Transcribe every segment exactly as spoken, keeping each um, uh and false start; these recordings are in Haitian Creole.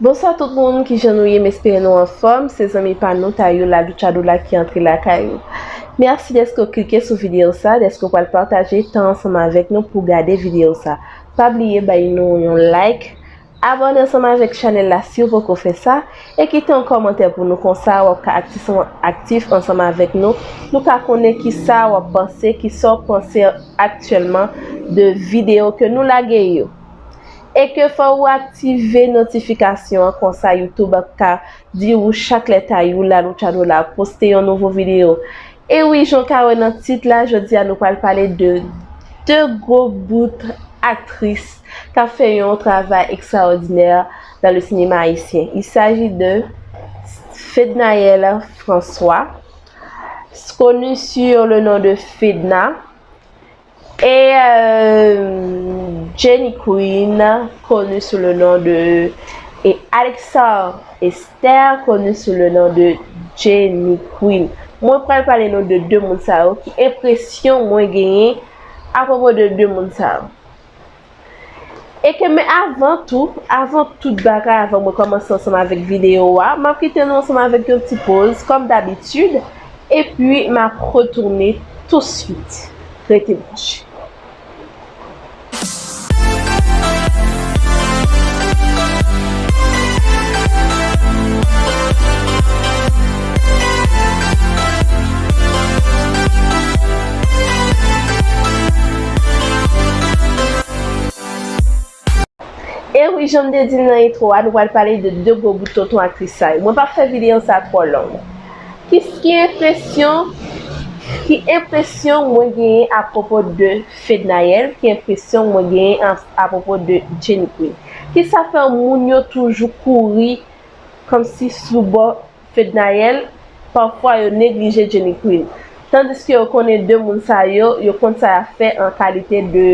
Bonswa tout moun, kijan nou ye? M espere nou anfòm. Se zanmi pa nou, Tayou la Luchadora ki antre lakay ou. Mèsi dèske w klike sou videyo sa, dèske w pral pataje tan ansanm avèk nou pou w gade videyo sa. Pa bliye bay nou yon like, abòne ansanm avèk chanèl la si w poko fè sa, e kite yon kòmantè pou nou, konsa w ap ka aktif, aktif ansanm avèk nou. Nou ka konnen kisa w ap panse, kisa w panse aktyèlman de videyo ke nou lage yo. E ke fò ou aktive notifikasyon an, konsa YouTube ap ka di ou chak lè Tayou la Luchadora poste yon nouvo videyo. E wi, jan w ka wè nan tit la, jodi a nou pral pale de de gwo bout aktris k ap fè yon travay ekstraòdinè dans le cinéma haïtien. Il s'agit de Fednaelle François, connue sous le nom de Fedna, et euh, Jenny Queen, connue sous le nom de, et Alexa Esther, connue sous le nom de Jenny Queen. Mwen pral pale nou de de moun sa yo, ki enpresyon mwen genyen apwopo de de moun sa yo. E ke, men avan tou, avan tout bagay, avan mwen kòmanse ansanm avèk videyo a, m ap kite nou ansanm avèk yon ti poz, kòm dabitid, epi m ap retounen touswit. Rete branche. E wi, jan m te di l nan entwo a, nou pral pale de de gwo bout tonton aktris sa yo. Mwen p ap fè videyo sa twò long. Ki, ki enpresyon, ki enpresyon mwen genyen apwopo de Fednaelle, ki enpresyon mwen genyen an, apwopo de Jenny Queen? Kisa fè moun yo toujou kouri kòmsi sou bò Fednaelle, pafwa yo neglije Jenny Queen. Tandiske yo konnen de moun sa yo, yo konn sa y ap fè an kalite de,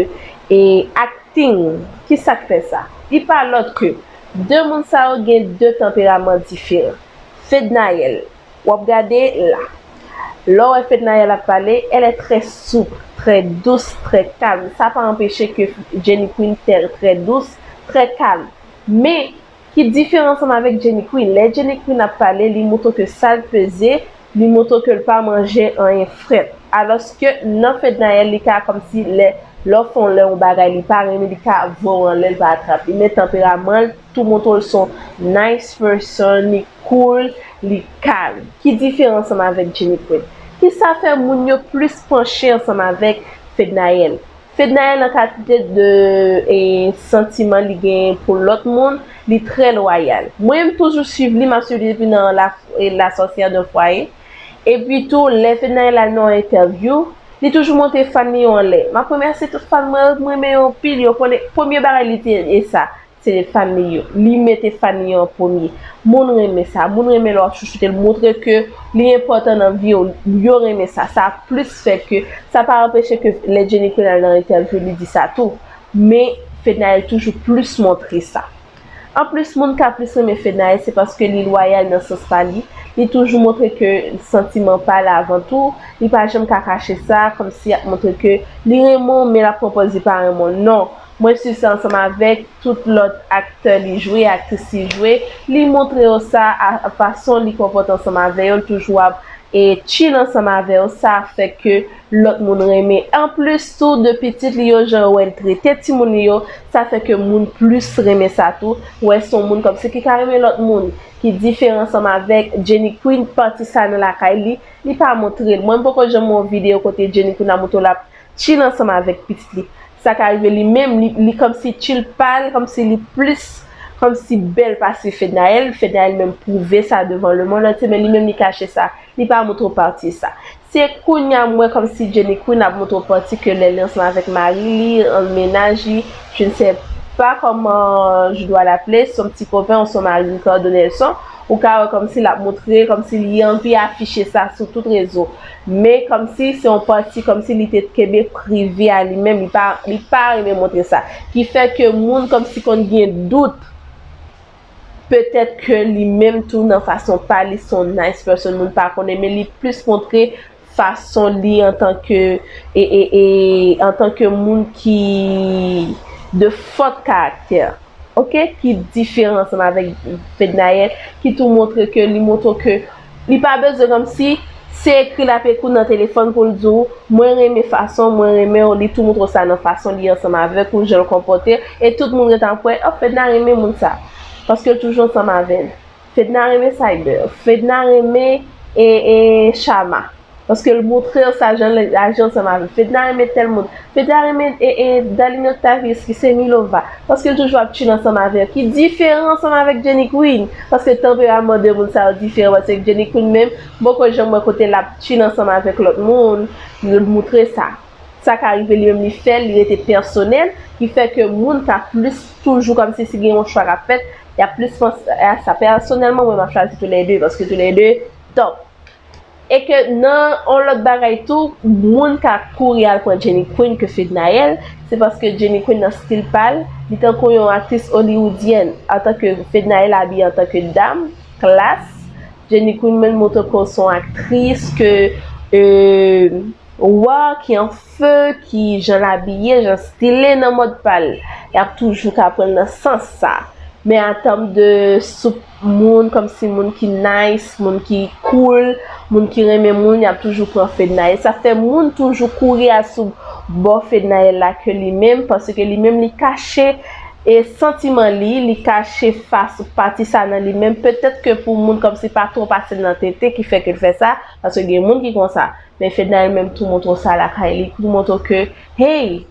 e, acting. Kisa k fè sa? Li pa lòt ke de moun sa yo gen de tanperaman diferan. Fednaelle, w ap gade la. Lè w wè Fednaelle ap pale, elle est très souple, très douce, très calme. Sa pa anpeche ke Jenny Queen trè, trè dous, trè kalm. Men, ki diferan ansanm avèk Jenny Queen? Lè Jenny Queen ap pale, li montre ke sa l peze, li montre ke l pa manje anyen frèt. Alòske nan Fednaelle, li ka kòmsi lè, lè w fè yon, lè yon bagay li pa renmen, li ka voye w anlè, l pa atrap li. Men tanperaman l tou montre l se yon nice person, li cool, li kalm. Ki diferan ansanm avèk Jenny Queen? Kisa fè moun yo plis panche ansanm avèk Fednaelle? Fednaelle nan kalite de, e, santiman li genyen pou lòt moun, li trè lwayal. Mwen, m toujou swiv li, m ap swiv li depi nan la, e, La Sorcière d'un Foyer. Epi tou, lè Fednaelle al nan yon entèvyou, li toujou montre fan li yo anlè. M ap remèsye tout fan mwen yo, m renmen yo anpil, yo konnen premye bagay li te ye sa. Se fan li yo. Li mete fan li yo an premye. Moun renmen sa. Moun renmen lè w ap chouchoute l, montre ke li enpòtan nan vi w. Yo renmen sa. Sa plis fè ke, sa pa anpeche ke lè Jenny Queen al nan entèvyou, li di sa tou. Men, Fednaelle toujou plis montre sa. Anplis, moun ka plis renmen Fednaelle, se paske li lwayal nan sans pa li. Li toujou montre ke santiman pa l avan tou. Li pa janm ka kache sa, kòmsi y ap montre ke li renmen w, men l ap pran pòz li pa renmen w. Non. Mwen swiv sa ansanm avèk tout lòt aktè li jwe, aktris li jwe. Li montre yo sa a, a fason li konpòte ansanm avè yo, li toujou ap, e, chill ansanm avè yo, sa fè ke lòt moun renmen. Anplis tou, de pitit li yo, jan yo wè l trete timoun li yo, sa fè ke moun plis renmen sa tou. Wè se yon moun kòmsi ki ka renmen lòt moun, ki diferan ansanm avèk Jenny Queen, pati sa nan lakay li, li pa montre l. Mwen, m poko janm wè yon videyo kote Jenny Queen ap montre w l ap chill ansanm avèk pitit li. Sa ka rive li menm, li, li kòmsi chill pa l, kòmsi li plis, kòmsi bèl pase Fednaelle. Fednaelle menm pwouve sa devan lemonn antye, men li menm li kache sa. Li pa montre w pati sa. Se kounye a m wè kòmsi Jenny Queen ap montre w pati ke lè li ansanm avèk mari li, an mennaj li, je ne sais pas comment je dois l'appeler, son ti kopen ou son mari Ricardo Nelson, ou ka wè kòmsi l ap montre, kòmsi li anvi afiche sa sou tout rezo. Men kòmsi se yon pati, kòmsi li te kenbe prive a li menm, li pa, li pa renmen montre sa. Ki fè ke moun kòmsi konn gen dout, petèt ke li menm tou nan fason pa li, se yon nice person, moun pa konnen, men li plis montre fason li antanke, e, e, e, antanke moun ki de fòt karaktè. ok, ki diferan ansanm avèk Fednaelle, ki tou montre ke li montre ke li pa bezwen kòmsi se ekri l ap ekri w nan telefòn pou l di w, mwen renmen fason, mwen renmen w, li tou montre w sa nan fason li ansanm avèk ou, jan l konpòte, e tout moun gentan ap wè, oh, Fedna renmen moun sa, paske l toujou ansanm avè l. Fedna renmen Cyber, Fedna renmen e, e Chama. Paske l montre w sa jan l aji ansanm avè l. Fedna renmen tèl moun. Fedna renmen e, e, Darline Octavius ki se Milova. Paske l toujou ap chill ansanm avè l. Ki diferan ansanm avèk Jenny Queen. Paske tanperaman de moun sa yo diferan. Paske Jenny Queen menm, m poko janm wè kote l ap chill ansanm avèk lòt moun. L montre sa. Sa ka rive li menm li fè l, li rete pèsonèl. Ki fè ke moun ka plis toujou kòmsi si gen yon chwa k ap fèt, y ap plis panse a sa. Pèsonèlman, mwen m ap chwazi toulède. Paske toulède top. E ke nan yon lòt bagay tou, moun ka kouri al pran Jenny Queen ke Fednaelle, se paske Jenny Queen nan stil pa l, li tankou yon aktris oliwoudyèn, antanke Fednaelle abiye antanke dam, klas, Jenny Queen menm montre ke se yon aktris ke, euh, wa, ki an feu, ki jan l abiye, jan style nan mòd pa l. Y ap toujou ka pran l nan sans sa. Men an tèm de sou moun, kòmsi moun ki nice, moun ki cool, moun ki renmen moun, y ap toujou pran Fednaelle. Sa fè moun toujou kouri al sou bò Fednaelle la ke li menm, paske li menm li kache e santiman li, li kache fas pati sa nan li menm. Petèt ke pou moun kòmsi pa twò pase l nan tete ki fè ke l fè sa, paske gen moun ki konsa. Men Fednaelle menm tou montre w sa lakay li, tou montre w ke, hey,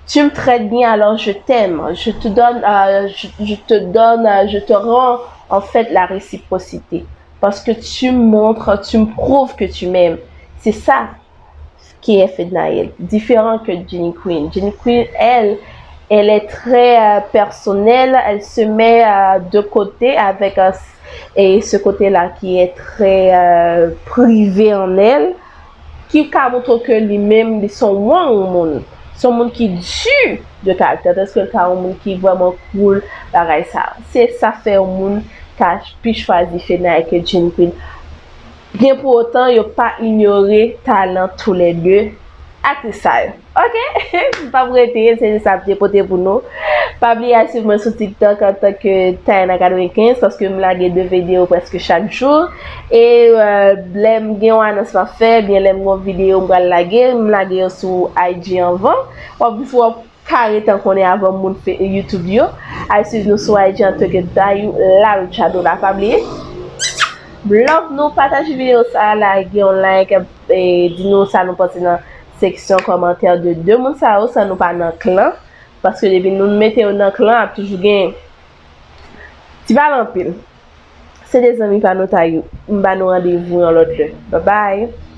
tu me traites bien, alors je t'aime, je te donne, euh, je, je te donne, euh, je te rends en fait la réciprocité. Parce que tu me montres, tu me prouves que tu m'aimes. C'est ça qui est Fednaelle, différent que Jenny Queen. Jenny Queen, elle, elle est très euh, personnelle, elle se met euh, de côté avec euh, et ce côté-là qui est très euh, privé en elle, ki ka montre ke li menm li se yon wrong moun, se yon moun ki di de karaktè, tandis ke l ka yon moun ki vrèman cool, bagay sa. Se sa fè yon moun ka pi chwazi Fednaelle ke Jenny Queen. Byen pou otan, yo pa inyore talan toulède aktris sa yo. Ok, m p ap rete, se sa m te pote pou nou. Pa bliye al swiv mwen sou TikTok antanke Tayana katrevenkenz, paske m lage de videyo prèske chak jou. E euh, lè m gen yon anons m ap fè, byen lè m gen yon videyo m pral lage, m lage yo sou I G anvan. W ap, w ap ka ret an konnen avan moun fè YouTube yo. Al swiv nou sou I G antanke Dayou La Luchadora. Pa bliye. M love nou, pataje videyo sa, lage yon like, e di nou sa nou panse nan seksyon kòmantè de de moun sa yo, san nou pa nan klan. Paske depi nou mete yo nan klan, ap toujou gen ti pale anpil. Se de zanmi pa nou Tayou. M ba nou randevou yon lòt lè. Bye bye.